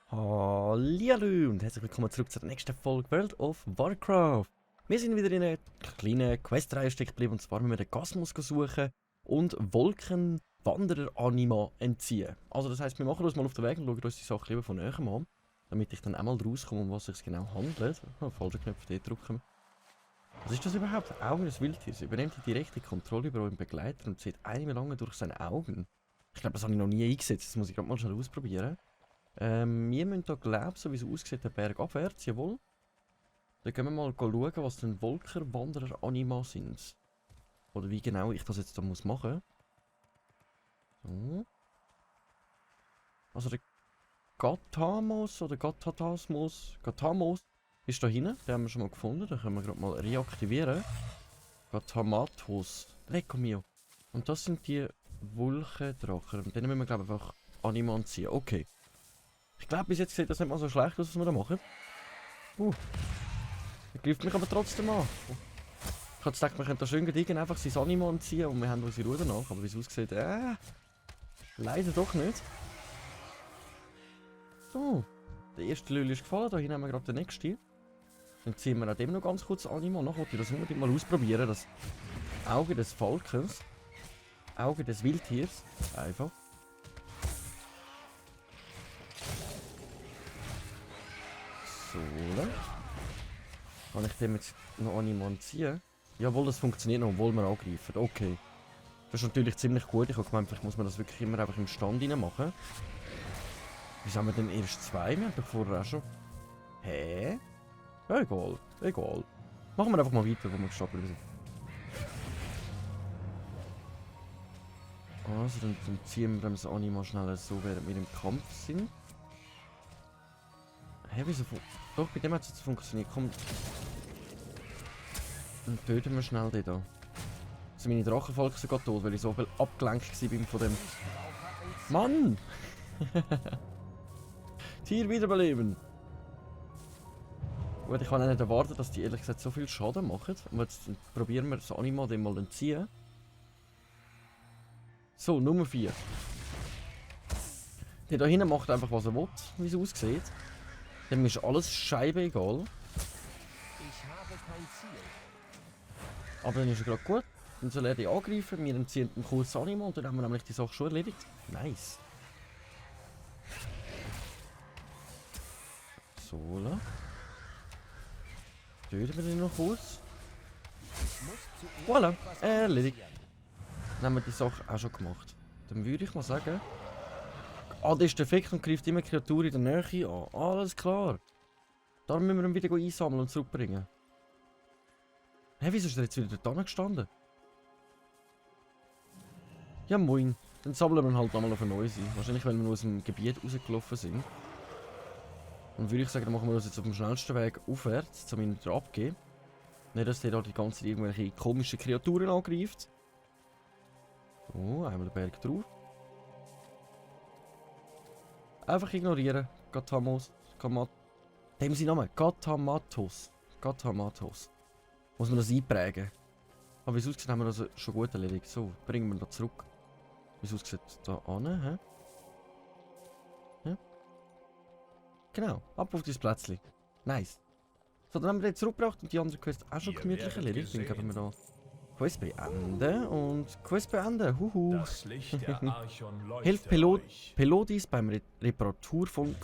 Hallihallo und herzlich willkommen zurück zur nächsten Folge World of Warcraft. Wir sind wieder in einer kleinen Questreihe stecken geblieben, und zwar müssen wir den Gasmus suchen und Wolkenwanderer-Anima entziehen. Also das heisst, wir machen uns mal auf den Weg und schauen uns die Sache lieber von näher an, damit ich dann einmal rauskomme, um was es genau handelt. Oh, falscher Knopf, den drücken. Was ist das überhaupt? Augen des Wildtiers. Übernimmt die direkte Kontrolle über euren Begleiter und sieht einige lange durch seine Augen. Ich glaube, das habe ich noch nie eingesetzt, das muss ich gerade mal schnell ausprobieren. Wir müssen hier, glaube ich, so wie es aussieht, den Berg abwärts, jawohl. Dann gehen wir mal schauen, was denn Wolkenwanderer-Anima sind. Oder wie genau ich das jetzt da muss machen. So. Also der Gathamos oder Gathamos ist da hinten, den haben wir schon mal gefunden, den können wir gerade mal reaktivieren. Gathamatos, Lecco mio. Und das sind die Wolkendrachen, und denen müssen wir, glaube ich, einfach Anima anziehen. Okay. Ich glaube, bis jetzt sieht das nicht mal so schlecht aus, was wir da machen. Er greift mich aber trotzdem an. Ich habe gedacht, wir könnten da schön gediegen einfach sein Anima anziehen und wir haben unsere Ruhe danach. Aber wie es aussieht, leider doch nicht. So, der erste Lüll ist gefallen, da hinten haben wir gerade den nächsten. Dann ziehen wir an dem noch ganz kurz Anima. Nachher wollte ich das unbedingt mal ausprobieren, das Auge des Falkens. Auge des Wildtiers. Einfach. So, kann ich dem jetzt noch Anima ziehen? Jawohl, das funktioniert noch, obwohl wir angreifen. Okay. Das ist natürlich ziemlich gut. Ich habe gemeint, vielleicht muss man das wirklich immer einfach im Stand rein machen. Wieso haben wir denn erst zwei? Wir haben doch vorher auch schon... Hä? Ja, egal. Egal. Machen wir einfach mal weiter, wo wir gestapelt sind. Also, dann ziehen wir das Anima schnell so, während wir im Kampf sind. Hä, wieso? Doch, bei dem hat es jetzt funktioniert. Komm. Dann töten wir schnell den da. Also meine Drachenvolk sind gerade tot, weil ich so viel abgelenkt war von dem... Mann! Tier wiederbeleben! Gut, ich kann auch nicht erwarten, dass die ehrlich gesagt so viel Schaden machen. Und jetzt probieren wir das Anima dem mal zu ziehen. So, Nummer 4. Der da hinten macht einfach, was er will, wie es aussieht. Dem ist alles scheibeegal. Ich habe kein Ziel. Aber dann ist er gerade gut. Dann soll er die angreifen, wir entziehen einen kurz Anima und dann haben wir nämlich die Sache schon erledigt. Nice. So, la. Töten wir den noch kurz. Voilà, erledigt. Dann haben wir die Sache auch schon gemacht. Dann würde ich mal sagen... Ah, der ist defekt und greift immer Kreatur in der Nähe an. Alles klar. Darum müssen wir ihn wieder einsammeln und zurückbringen. Hä, wieso ist er jetzt wieder da gestanden? Ja, moin. Dann sammeln wir ihn halt nochmal auf eine neue. Wahrscheinlich, weil wir aus dem Gebiet rausgelaufen sind. Und würde ich sagen, dann machen wir uns jetzt auf dem schnellsten Weg aufwärts, um ihn wieder abzugeben. Nicht, dass der da die ganze Zeit irgendwelche komischen Kreaturen angreift. So, einmal den Berg drauf. Einfach ignorieren. Gathamos. Dem sein Name. Gathamatos. Gathamatos. Muss man das einprägen. Aber wie es aussieht, haben wir das schon gut erledigt. So, bringen wir ihn da zurück. Wie es aussieht, da an, hä? Ja. Genau, ab auf das Plätzchen. Nice. So, dann haben wir den zurückgebracht und die andere Quest auch schon gemütlich erledigt. Dann geben wir da Quest beenden und Quest beenden. Huhu. Das Licht der Archon leuchtet Hilft euch. Pelodis beim Reparatur von Geht und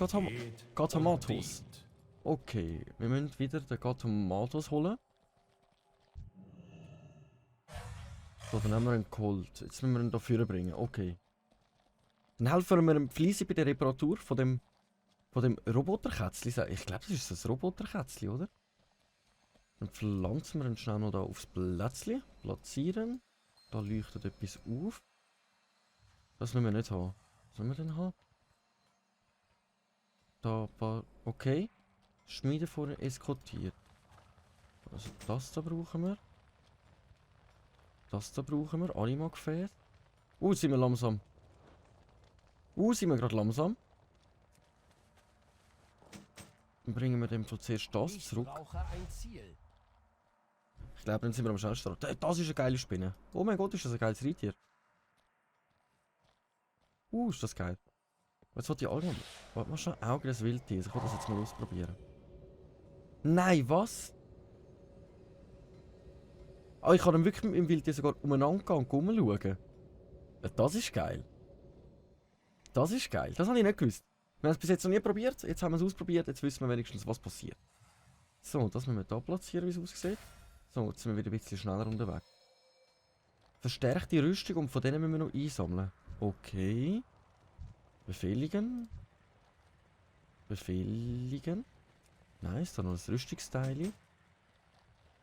Gathamatos. dient. Okay, wir müssen wieder den Gathamatos holen. So, dann haben wir ihn geholt. Jetzt müssen wir ihn da bringen. Okay. Dann helfen wir ihm fleissig bei der Reparatur von dem Roboterkätzchen. Ich glaube, das ist das Roboterkätzchen, oder? Dann pflanzen wir ihn schnell noch da aufs Plätzchen. Platzieren. Da leuchtet etwas auf. Das müssen wir nicht haben. Was sollen wir denn haben? Da war... Okay. Schmiede vorne eskortiert. Also das da brauchen wir. Das da brauchen wir. Anima-Gefäß. Sind wir langsam. Sind wir gerade langsam. Dann bringen wir dem zuerst das Ich zurück. brauche ein Ziel. glaube, dann sind wir am schnellsten. Das ist eine geile Spinne. Oh mein Gott, ist das ein geiles Reittier. Ist das geil. Jetzt wollte ich allgemein. Warte mal schon, Auge des Wildtiers. Ich will das jetzt mal ausprobieren. Nein, was? Ah, ich kann dann wirklich mit dem Wildtier sogar umeinander gehen und rumschauen. Ja, das ist geil. Das ist geil. Das habe ich nicht gewusst. Wir haben es bis jetzt noch nie probiert. Jetzt haben wir es ausprobiert. Jetzt wissen wir wenigstens, was passiert. So, das müssen wir hier platzieren, wie es aussieht. So, jetzt sind wir wieder ein bisschen schneller unterwegs. Verstärkte Rüstung und von denen müssen wir noch einsammeln. Okay. Befehligen. Befehligen. Nice, da noch ein Rüstungsteil.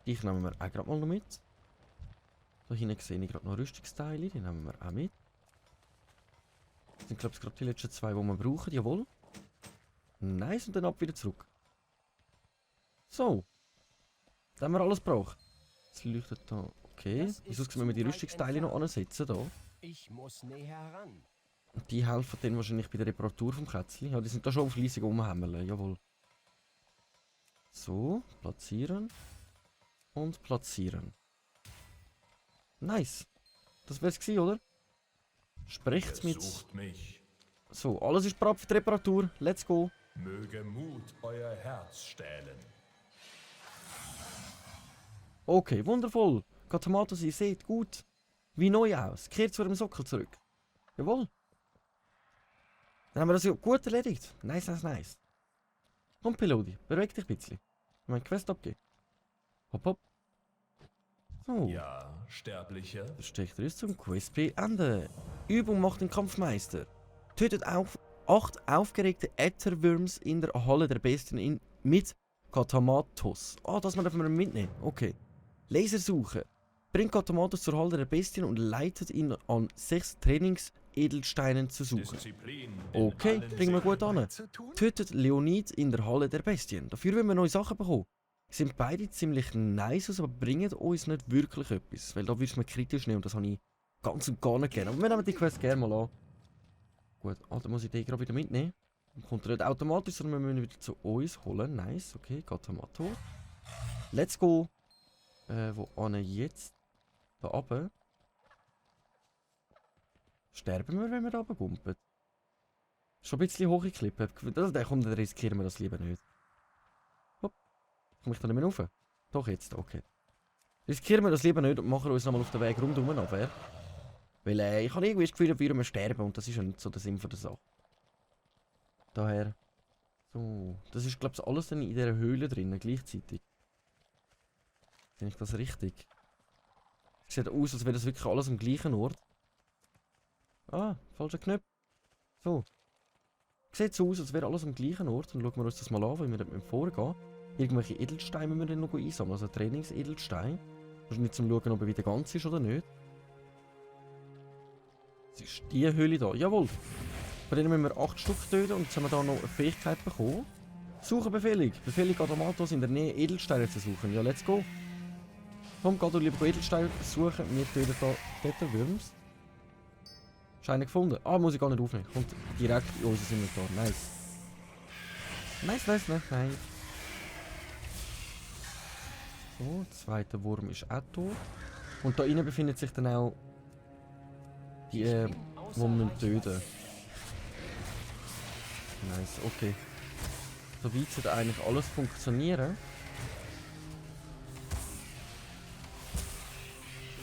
Die nehmen wir auch gerade mal noch mit. Da hinten sehe ich gerade noch Rüstungsteile, die nehmen wir auch mit. Das sind glaube ich gerade die letzten zwei, die wir brauchen, jawohl. Nice, und dann ab wieder zurück. So. Da haben wir alles gebraucht. Jetzt leuchtet da. Okay. Wieso müssen wir die Rüstungsteile noch ansetzen da? Ich muss näher ran. Und die helfen dann wahrscheinlich bei der Reparatur vom Kätzchen. Ja, die sind da schon fleissig rumhämmerle, jawohl. So, platzieren. Und platzieren. Nice. Das wär's gewesen, oder? Sprecht's mit... Sucht mich. So, alles ist bereit für die Reparatur. Let's go. Möge Mut euer Herz stählen. Okay, wundervoll. Katamotos, ihr seht gut wie neu aus. Kehrt zu eurem Sockel zurück. Jawohl. Dann haben wir das ja gut erledigt. Nice, nice, nice. Komm, Piloti, beweg dich ein bisschen. Ich mein Quest abgeben. Hopp, hopp. So. Ja, Sterblicher. Das steht Rüstung, Quest Ende. Übung macht den Kampfmeister. Tötet auf 8 aufgeregte Ätherwürms in der Halle der Bestien mit Katamatos. Ah, das dürfen wir mitnehmen. Okay. Lasersuche. Bringt Katamatos zur Halle der Bestien und leitet ihn an 6 Trainingsedelsteinen zu suchen. Disziplin Okay, bringen wir gut an. zu tun? Tötet Leonid in der Halle der Bestien. Dafür wollen wir neue Sachen bekommen. Sind beide ziemlich nice aus, aber bringen uns nicht wirklich etwas. Weil da würdest du mir kritisch nehmen und das habe ich ganz und gar nicht gerne. Aber wir nehmen die Quest gerne mal an. Gut, dann muss ich den gerade wieder mitnehmen. Dann kommt er nicht automatisch, sondern wir müssen ihn wieder zu uns holen. Nice, okay, Katamato. Let's go. Wo an jetzt? Da runter. Sterben wir, wenn wir da runtergumpen? Schon ein bisschen hohe Klippe. Dann riskieren wir das lieber nicht. Hopp. Komme ich da nicht mehr rauf? Doch jetzt, okay. Riskieren wir das lieber nicht und machen uns nochmal auf den Weg rundum runter. Weil ich habe irgendwie das Gefühl, wir würden sterben und das ist ja nicht so der Sinn von der Sache. Daher. So. Das ist glaube ich alles dann in dieser Höhle drin, gleichzeitig. Sehe ich das richtig? Sieht aus, als wäre das wirklich alles am gleichen Ort. Ah, falscher Knopf. So. Sieht so aus, als wäre alles am gleichen Ort. Dann schauen wir uns das mal an, wie wir damit vorgehen. Irgendwelche Edelsteine müssen wir dann noch einsammeln. Also Trainingsedelstein. Wahrscheinlich zum Schauen, ob er wieder ganz ist oder nicht. Es ist die Höhle da. Jawohl. Bei denen müssen wir 8 Stück töten und jetzt haben wir da noch eine Fähigkeit bekommen. Suchen Befehlung. Befehlung Adamatos in der Nähe Edelsteine zu suchen. Ja, let's go. Komm, geh du lieber Edelsteine suchen. Wir töten da Täterwürms. Scheine gefunden. Ah, muss ich gar nicht aufnehmen. Kommt direkt in unser Inventar. Nice. Nice, nice, nice, nice. So, zweiter Wurm ist auch tot. Und da innen befindet sich dann auch die, wo wir töten. Nice, okay. Soweit sollte eigentlich alles funktionieren.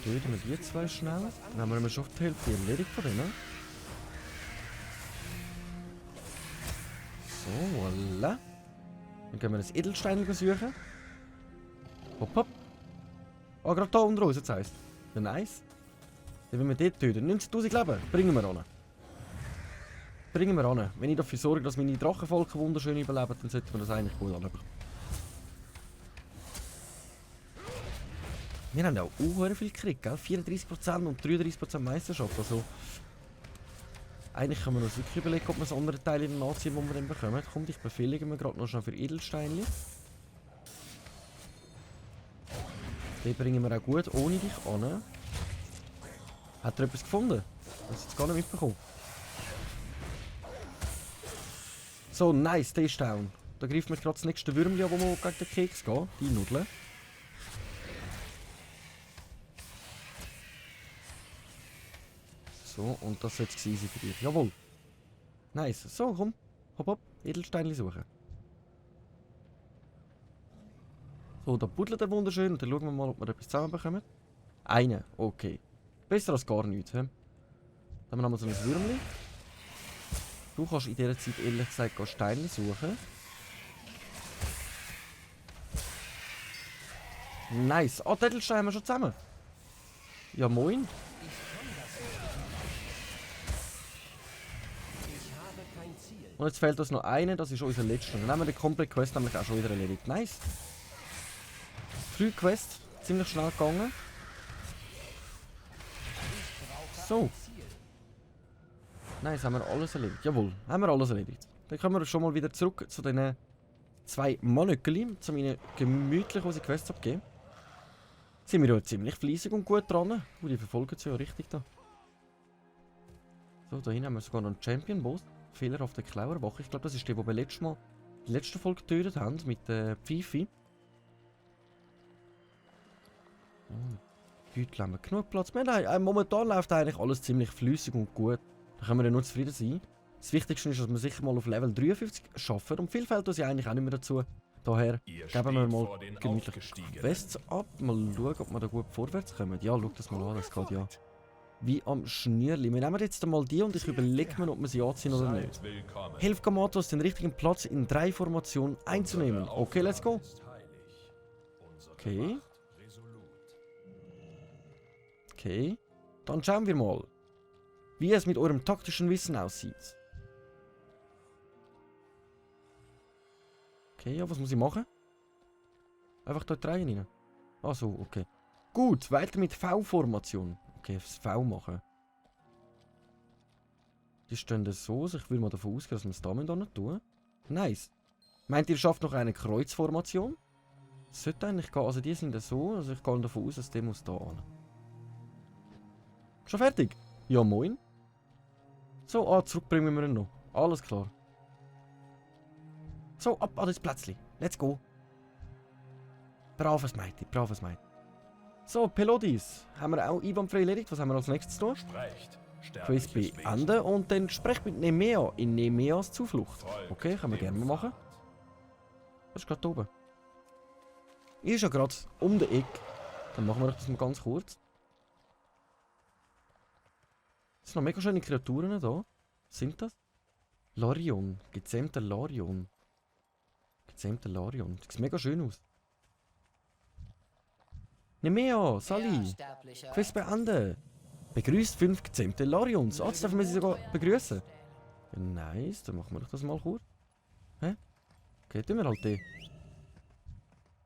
Töten wir die zwei schnell. Dann haben wir schon die Hälfte erledigt von denen. So, voilà. Dann gehen wir das Edelstein suchen. Hopp, hopp. Ah, gerade da unten raus, jetzt heisst. Ja, nice. Dann wollen wir dort töten. 90.000 Leben. Bringen wir an. Bringen wir an. Wenn ich dafür sorge, dass meine Drachenvolken wunderschön überleben, dann sollten wir das eigentlich gut anlegen. Wir haben auch viel gekriegt, gell? 34% und 33% Meisterschaft. Also, eigentlich können wir uns wirklich überlegen, ob wir das andere Teil in den nachziehen, die wir dann bekommen. Komm, ich befehlige mir gerade noch schnell für Edelsteinchen. Den bringen wir auch gut ohne dich an. Hat er etwas gefunden? Das ist jetzt gar nicht mitbekommen. So, nice, der ist down. Da greift mir gerade das nächste Würmchen an, wo wir gegen den Keks gehen. Die Nudeln. So, und das sollte es easy für dich. Jawohl. Nice. So, komm. Hopp, hopp. Edelsteinchen suchen. So, da buddelt er wunderschön. Und dann schauen wir mal, ob wir etwas zusammenbekommen. Eine. Okay. Besser als gar nichts. He? Dann haben wir so ein Würmli. Du kannst in dieser Zeit ehrlich gesagt Steine suchen. Nice. Ah, Edelstein haben wir schon zusammen. Ja, moin. Und jetzt fehlt uns noch eine, das ist unser letzter. Dann haben wir die komplette Quest nämlich auch schon wieder erledigt. Nice. Früh Quest, ziemlich schnell gegangen. So. Nice, haben wir alles erledigt. Jawohl, haben wir alles erledigt. Dann kommen wir schon mal wieder zurück zu den 2 Monöckeli, um ihnen gemütlich unsere Quests abzugeben. Sind wir ja ziemlich fleissig und gut dran. Die verfolgen sie ja richtig da. So, da hinten haben wir sogar noch einen Champion-Boss. Fehler auf der Klauerwache. Ich glaube, das ist der, den wir letztes Mal die letzte Folge getötet haben mit der Pfeife. Heute haben wir genug Platz. Momentan läuft eigentlich alles ziemlich flüssig und gut. Da können wir ja nur zufrieden sein. Das Wichtigste ist, dass wir sicher mal auf Level 53 schaffen. Und viel fällt uns ja eigentlich auch nicht mehr dazu. Daher geben wir mal gemütlich Quests ab. Mal schauen, ob wir da gut vorwärts kommen. Ja, schau das mal an, das geht ja wie am Schnürli. Wir nehmen jetzt einmal die und ich überlege mir, ob wir sie anziehen oder nicht. Hilf Gamatos, den richtigen Platz in 3 Formationen einzunehmen. Okay, let's go. Okay. Okay. Dann schauen wir mal, wie es mit eurem taktischen Wissen aussieht. Okay, ja, was muss ich machen? Einfach dort rein. Ach so, okay. Gut, weiter mit V-Formation. Okay, das V machen. Die stehen da so, also ich will mal davon ausgehen, dass wir es damit nicht tun. Nice. Meint ihr, schafft noch eine Kreuzformation? Das sollte eigentlich gehen, also die sind da so, also ich gehe davon aus, dass der muss da an. Schon fertig? Ja, moin. So, zurückbringen wir ihn noch. Alles klar. So, ab an das Plätzchen. Let's go. Braves Meiti, braves Meiti. So, Pelodis. Haben wir auch einwandfrei erledigt. Was haben wir als nächstes tun? Quest beenden und dann sprecht mit Nemea in Nemeas Zuflucht. Okay, können wir gerne mal machen. Das ist gerade oben. Ist ja gerade um die Ecke. Dann machen wir das mal ganz kurz. Es sind noch mega schöne Kreaturen da. Was sind das? Larion. Gezähmter Larion. Gezähmter Larion. Das sieht mega schön aus. Nemea, Sally. Quest beenden. Begrüßt 5 gezähmte Larions. Jetzt dürfen wir sie sogar begrüßen. Nice, dann machen wir doch das mal kurz. Hä? Okay, tun wir halt die.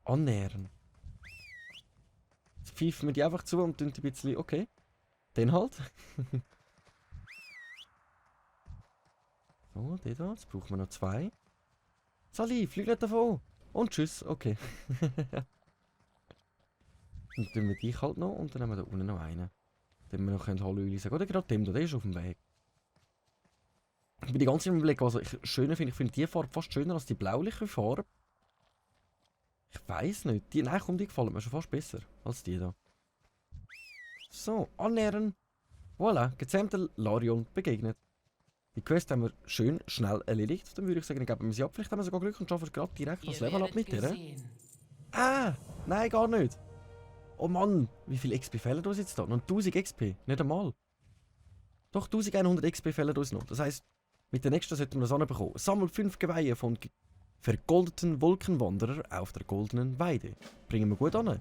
Annähern. Jetzt pfeifen wir die einfach zu und tun die ein bisschen. Okay. Den halt. So, die da. Jetzt brauchen wir noch 2. Sally, flieg nicht davon. Und tschüss. Okay. Dann tun wir dich halt noch und dann haben wir da unten noch einen. Den wir noch Hallöli sagen. Oder gerade dem da, der ist auf dem Weg. Ich bin die ganze Zeit im Blick, was ich schöner finde. Ich finde die Farbe fast schöner als die blauliche Farbe. Ich weiß nicht. Die, nein, komm, die gefallen mir schon fast besser als die da. So, annähern. Voilà, gezähmter Larion begegnet. Die Quest haben wir schön schnell erledigt. Dann würde ich sagen, geben wir sie ab. Vielleicht haben wir sogar Glück und schaffen gerade direkt das Level ab mit der. Ah, nein, gar nicht. Oh Mann, wie viel XP fehlen uns jetzt da? Noch 1000 XP, nicht einmal. Doch, 1100 XP fehlen uns noch. Das heisst, mit der nächsten sollten wir das anbekommen. Sammelt 5 Geweihe von vergoldeten Wolkenwanderer auf der goldenen Weide. Bringen wir gut an.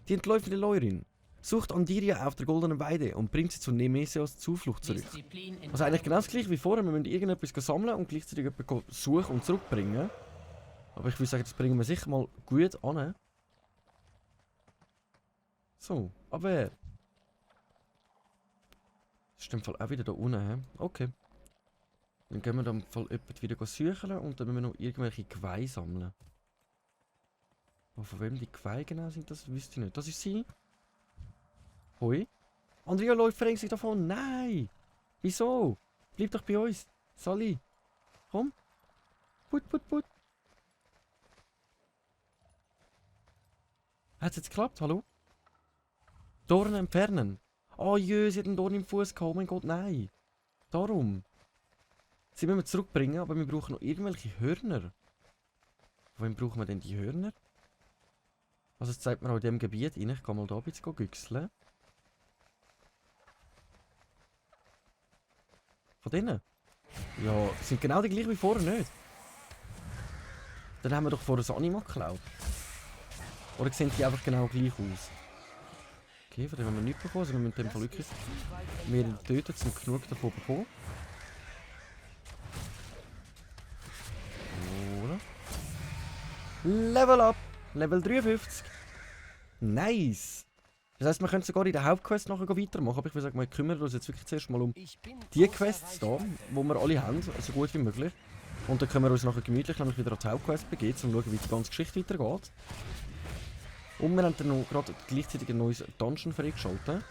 Die entläufende Läurin sucht Andiria auf der goldenen Weide und bringt sie zu Nemesias Zuflucht zurück. Also eigentlich genau das gleiche wie vorher. Wir müssen irgendetwas sammeln und gleichzeitig jemanden suchen und zurückbringen. Aber ich würde sagen, das bringen wir sicher mal gut an. So, aber das ist im Fall auch wieder da unten, he? Okay. Dann gehen wir dann im Fall jemanden wieder suchen und dann müssen wir noch irgendwelche Geweihe sammeln. Aber von wem die Geweihe genau sind, das wüsste ich nicht. Das ist sie. Hoi. Andrea läuft verängstigt davon. Nein! Wieso? Bleib doch bei uns. Sally. Komm. Put, put, put. Hat es jetzt geklappt? Hallo? Dornen entfernen. Oh jö, sie hat einen Dorn im Fuß gehabt. Oh mein Gott, nein. Darum. Sie müssen wir zurückbringen, aber wir brauchen noch irgendwelche Hörner. Wohin brauchen wir denn die Hörner? Also es zeigt mir auch in diesem Gebiet rein. Ich kann mal da ein bisschen güchseln. Von denen? Ja, sind genau die gleichen wie vorher, nicht? Dann haben wir doch vorher das Anima geklaut. Oder sehen die einfach genau gleich aus? Okay, von dem haben wir nichts bekommen, also wir müssen in dem Fall wirklich mehrere töten, um genug davon zu bekommen. Oder? Level up! Level 53! Nice! Das heisst, wir können sogar in der Hauptquest nachher weitermachen, aber ich würde sagen, wir kümmern uns jetzt wirklich zuerst mal um die Quests hier, die wir alle haben, so gut wie möglich. Und dann können wir uns nachher gemütlich nämlich wieder an die Hauptquest begeben, um zu schauen, wie die ganze Geschichte weitergeht. Und wir haben dann noch gerade gleichzeitig ein neues Dungeon freigeschaltet.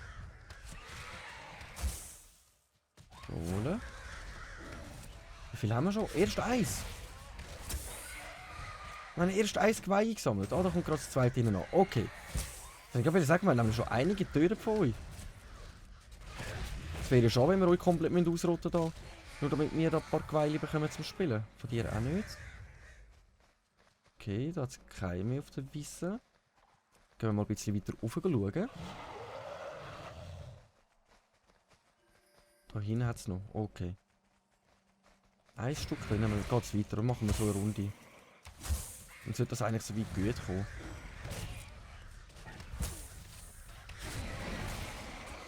Oder? Wie viel haben wir schon? Erst eins! Wir haben erst eins Geweih gesammelt. Ah, da kommt gerade das zweite rein an. Okay. Dann kann ich sagen, wir haben nämlich schon einige getötet von euch. Es wäre ja schade, wenn wir euch komplett ausrotten da. Nur damit wir da ein paar Geweih bekommen zum Spielen. Von dir auch nicht. Okay, da hat es keine mehr auf der Wiese. Gehen wir mal ein bisschen weiter rauf schauen. Da hinten hat es noch. Okay. Ein Stück drin, dann geht es weiter und machen wir so eine Runde. Dann sollte das eigentlich so weit gut kommen.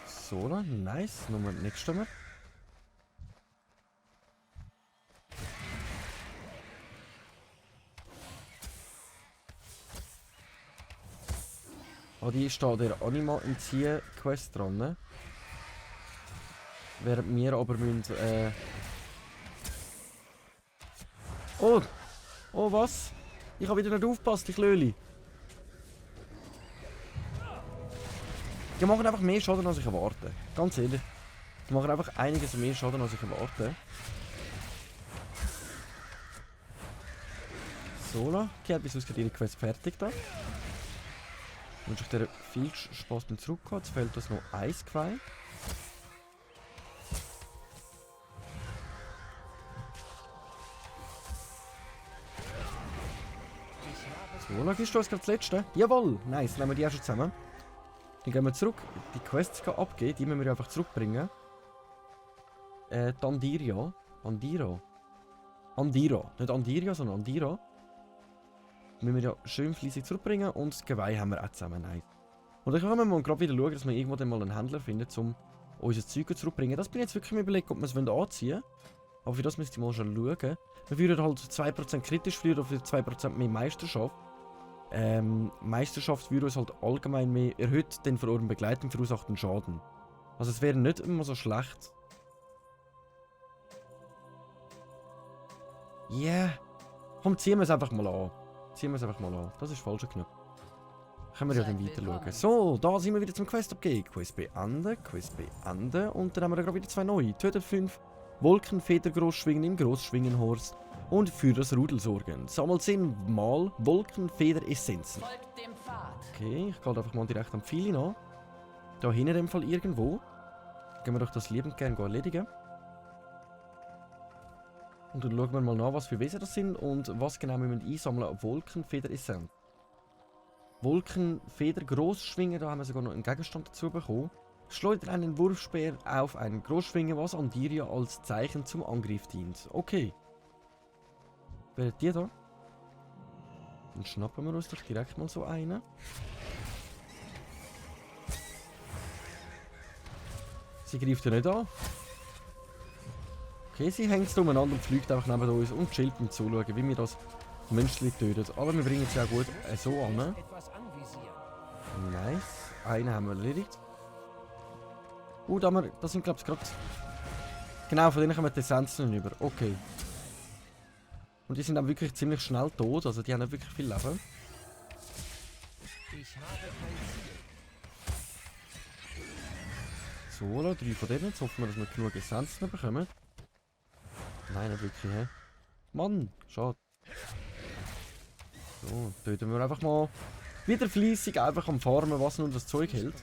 So, dann, nice. Nochmal nächstes Mal. Oh, die ist da der Anima entziehen Quest dran. Ne? Während wir aber müssen, Oh! Oh, was? Ich habe wieder nicht aufgepasst, ich Löli. Die machen einfach mehr Schaden, als ich erwarte. Ganz ehrlich. Die machen einfach einiges mehr Schaden, als ich erwarte. So, die hat bis ausgerechnet ihre Quest fertig da. Ich wünsche dir viel Spaß beim Zurückkommen. Jetzt fehlt uns noch ein Geweih. So, dann gibst du uns gerade das letzte. Jawohl! Nice, dann nehmen wir die auch schon zusammen. Dann gehen wir zurück, die Quests abgeben, die müssen wir einfach zurückbringen. Tandiria. Andira. Andira. Nicht Andiria, sondern Andira. Müssen wir ja schön fleissig zurückbringen und das Geweih haben wir auch zusammen. Nice. Und dann können wir mal gerade wieder schauen, dass wir irgendwo dann mal einen Händler finden, um unser Zeug zurückzubringen. Das bin ich jetzt wirklich mir überlegt, ob wir es anziehen wollen. Aber für das müsste ich mal schon schauen. Wir würden halt 2% kritisch verlieren oder für 2% mehr Meisterschaft. Meisterschaft würde uns halt allgemein mehr erhöht, denn für euren Begleitung verursachten Schaden. Also es wäre nicht immer so schlecht. Yeah. Komm, ziehen wir es einfach mal an. Ziehen wir es einfach mal an. Das ist falscher Knopf. Können wir ja dann weiter schauen. So, da sind wir wieder zum Quest abgeben. Quest beenden, Quest beenden. Und dann haben wir gerade wieder 2 neue. Tötet 5 Wolkenfeder-Großschwingen im Großschwingenhorst. Und für das Rudel sorgen. Sammelt 10 Mal Wolkenfeder-Essenzen. Okay, ich gehe einfach mal direkt am Pfeil an. Da hinten in dem Fall irgendwo. Gehen wir doch das liebend gerne erledigen. Und dann schauen wir mal nach, was für Wesen das sind und was genau wir einsammeln. Wolkenfeder-Essenz. Wolkenfeder-Großschwingen, da haben wir sogar noch einen Gegenstand dazu bekommen. Schleudert einen Wurfspeer auf einen Großschwingen, was Andiria als Zeichen zum Angriff dient. Okay. Wer hat die da? Dann schnappen wir uns doch direkt mal so einen. Sie greift ja nicht an. Okay, sie hängt so umeinander und fliegt einfach neben uns und chillt beim Zuschauen, wie wir das Münzli töten. Aber wir bringen sie auch gut so an. Nice. Einen haben wir erledigt. Das sind glaube ich gerade... Genau, von denen kommen die Essenzen über. Okay. Und die sind dann wirklich ziemlich schnell tot, also die haben nicht wirklich viel Leben. So, 3 von denen. Jetzt hoffen wir, dass wir genug Essenzen bekommen. Nein, nicht wirklich, hä? Mann, schade. So, töten wir einfach mal wieder fleissig einfach am Farmen, was nun das Zeug hält.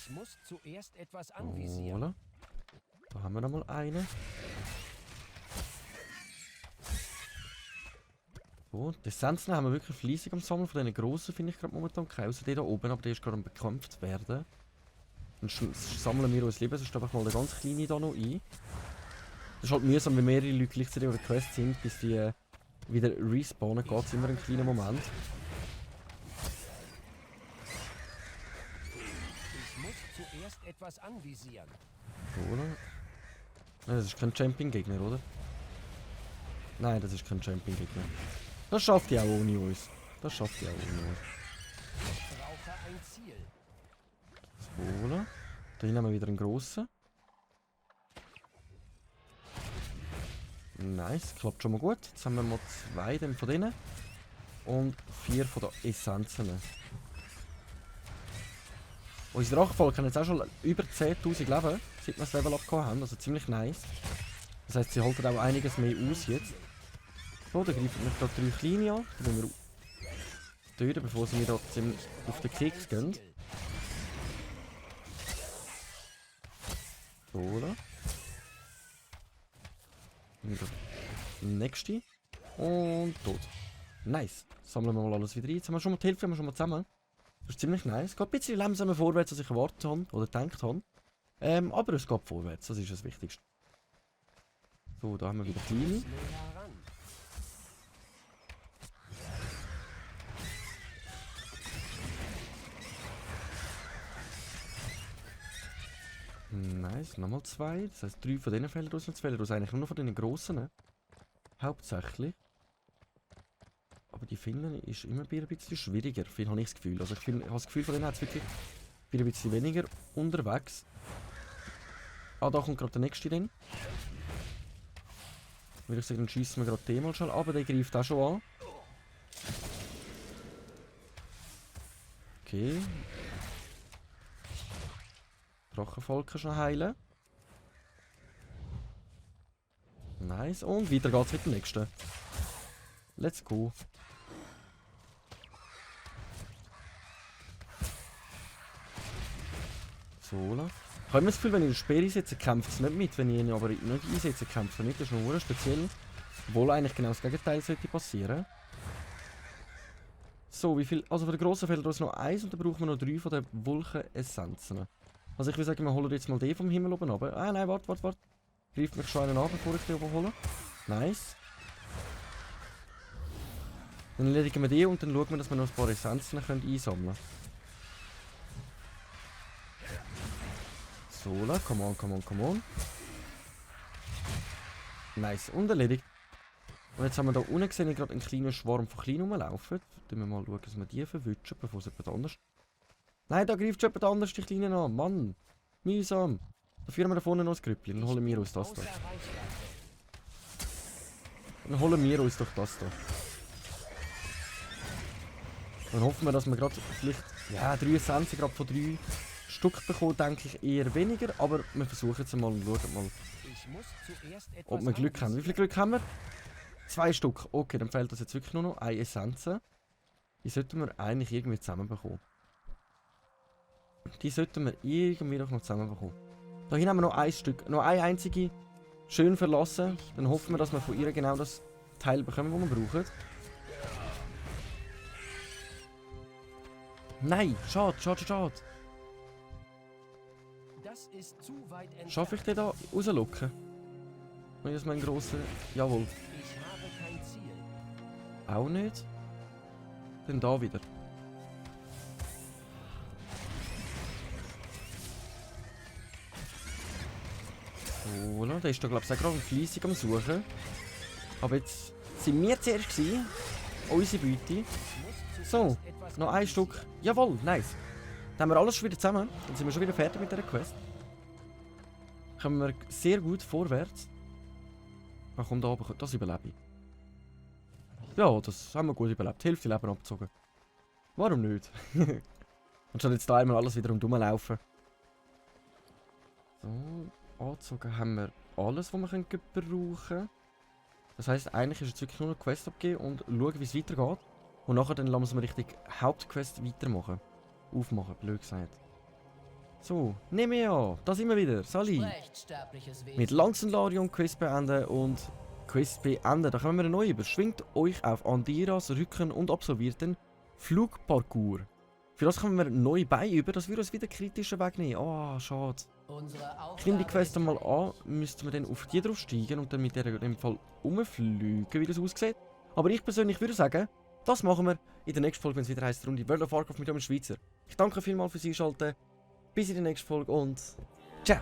Ich muss zuerst etwas anvisieren. Voilà. Da haben wir noch mal einen. So, die Essenzen haben wir wirklich fleissig am Sammeln. Von diesen grossen finde ich gerade momentan keine. Außer die da oben, aber der ist gerade am bekämpft werden. Dann sammeln wir uns lieber, sonst einfach mal den ganz kleinen da noch ein. Das ist halt mühsam, wenn mehrere Leute gleichzeitig auf der Quest sind, bis die wieder respawnen, geht es immer einen kleinen Moment. Ich muss zuerst etwas anvisieren. Oder? Nein, das ist kein Champion-Gegner, oder? Nein, das ist kein Champion-Gegner. Das schafft die auch ohne uns. Das schafft die auch ohne uns. Ich brauche ein Ziel. So, oder? Da hinten haben wir wieder einen grossen. Nice, klappt schon mal gut. Jetzt haben wir mal 2 von denen. Und 4 von den Essenzen. Unsere Drachenvolk haben jetzt auch schon über 10.000 Leben, seit wir das Level abgehauen haben. Also ziemlich nice. Das heisst, sie halten auch einiges mehr aus jetzt. So, dann greifen wir gerade 3 kleine an. Die müssen wir töten, bevor sie mir da ziemlich auf den Keks gehen. So, oder? Wieder nächste. Und tot. Nice. Sammeln wir mal alles wieder ein. Jetzt haben wir schon mal die Hälfte, haben wir schon mal zusammen. Das ist ziemlich nice. Geht ein bisschen langsamer vorwärts, als ich erwartet habe oder gedacht habe. Aber es geht vorwärts, das ist das Wichtigste. So, da haben wir wieder kleine. Näher heran. Nice, nochmal 2. Das heisst 3 von denen fehlen uns. Jetzt fehlen uns eigentlich nur noch von den grossen. Ne? Hauptsächlich. Aber die finden ist immer ein bisschen schwieriger, habe ich das Gefühl. Also ich habe das Gefühl, von denen hat es wirklich ein bisschen weniger unterwegs. Ah, da kommt gerade der nächste rein. Würde ich sagen, dann schießen wir gerade den mal schon. Aber der greift auch schon an. Okay. Drachenvolk schon heilen. Nice. Und weiter geht's mit dem nächsten. Let's go. So, la. Ich habe immer das Gefühl, wenn ich den Speer einsetze, kämpft es nicht mit. Wenn ich ihn aber nicht einsetze, kämpft er mit. Das ist nur speziell. Obwohl eigentlich genau das Gegenteil sollte passieren. So, wie viel? Also für den grossen fehlt uns noch 1 und dann brauchen wir noch 3 von den Wolken-Essenzen. Also ich würde sagen, wir holen jetzt mal den vom Himmel oben runter. Ah nein, warte. Greift mich schon einen an, bevor ich den oben hole. Nice. Dann erledigen wir den und dann schauen wir, dass wir noch ein paar Essenzen einsammeln können. So, la, come on. Nice, und erledigt. Und jetzt haben wir da unten gesehen, gerade einen kleinen Schwarm von Kleinen rumlaufen. Dann wir mal schauen, dass wir die verwutschen, bevor es jemand anders... Nein, da greift schon jemand anders die Kleinen an. Mann, mühsam. Da führen wir da vorne noch ein Grüppchen. Dann holen wir uns das da. Dann holen wir uns doch das da. Dann hoffen wir, dass wir gerade vielleicht... Ja, 3 Essenzen gerade von 3 Stück bekommen, denke ich eher weniger. Aber wir versuchen es mal und schauen mal, ob wir Glück haben. Wie viel Glück haben wir? 2 Stück. Okay, dann fehlt uns jetzt wirklich nur noch eine Essenz. Die sollten wir eigentlich irgendwie zusammenbekommen. Die sollten wir irgendwie noch zusammenbekommen. Da hinten haben wir noch ein Stück. Noch eine einzige. Schön verlassen. Dann hoffen wir, dass wir von ihr genau das Teil bekommen, das wir brauchen. Nein, schade. Das ist zu weit entfernt. Schaffe ich den da rauslocken? Und jetzt mein grosser... Jawohl. Ich habe kein Ziel. Auch nicht. Dann da wieder. So, der ist da glaube ich auch gerade fleissig am Suchen. Aber jetzt sind wir zuerst gewesen. Unsere Beute. So, noch ein Stück. Jawohl, nice. Dann haben wir alles schon wieder zusammen. Dann sind wir schon wieder fertig mit dieser Quest. Kommen wir sehr gut vorwärts. Ach komm, da oben, das überlebe ich. Ja, das haben wir gut überlebt. Die Hälfte Leben abgezogen. Warum nicht? Anstatt jetzt da einmal alles wieder rumlaufen. So, angezogen haben wir alles, was wir brauchen können. Das heisst, eigentlich ist jetzt wirklich nur noch Quest abgeben und schauen, wie es weitergeht. Und nachher dann lassen wir richtig Hauptquest weitermachen. Aufmachen, blöd gesagt. So, nehmen wir an. Da sind wir wieder. Sali. Sprecht, sterbliches Wesen. Mit Lanzenlarion Quiz beenden und Quiz beenden. Da kommen wir neu über. Schwingt euch auf Andiras Rücken und absolviert den Flugparcours. Für das kommen wir neu bei über, dass wir uns wieder kritischer wegnehmen. Ah, schade. Unsere Ich nehme die Aufgabe Quest ist einmal an, müssten wir dann auf die drauf steigen und dann mit der in dem Fall rumfliegen, wie das aussieht. Aber ich persönlich würde sagen, das machen wir in der nächsten Folge, wenn es wieder heisst, Runde World of Warcraft mit einem Schweizer. Ich danke vielmals fürs Einschalten, bis in der nächsten Folge und ciao!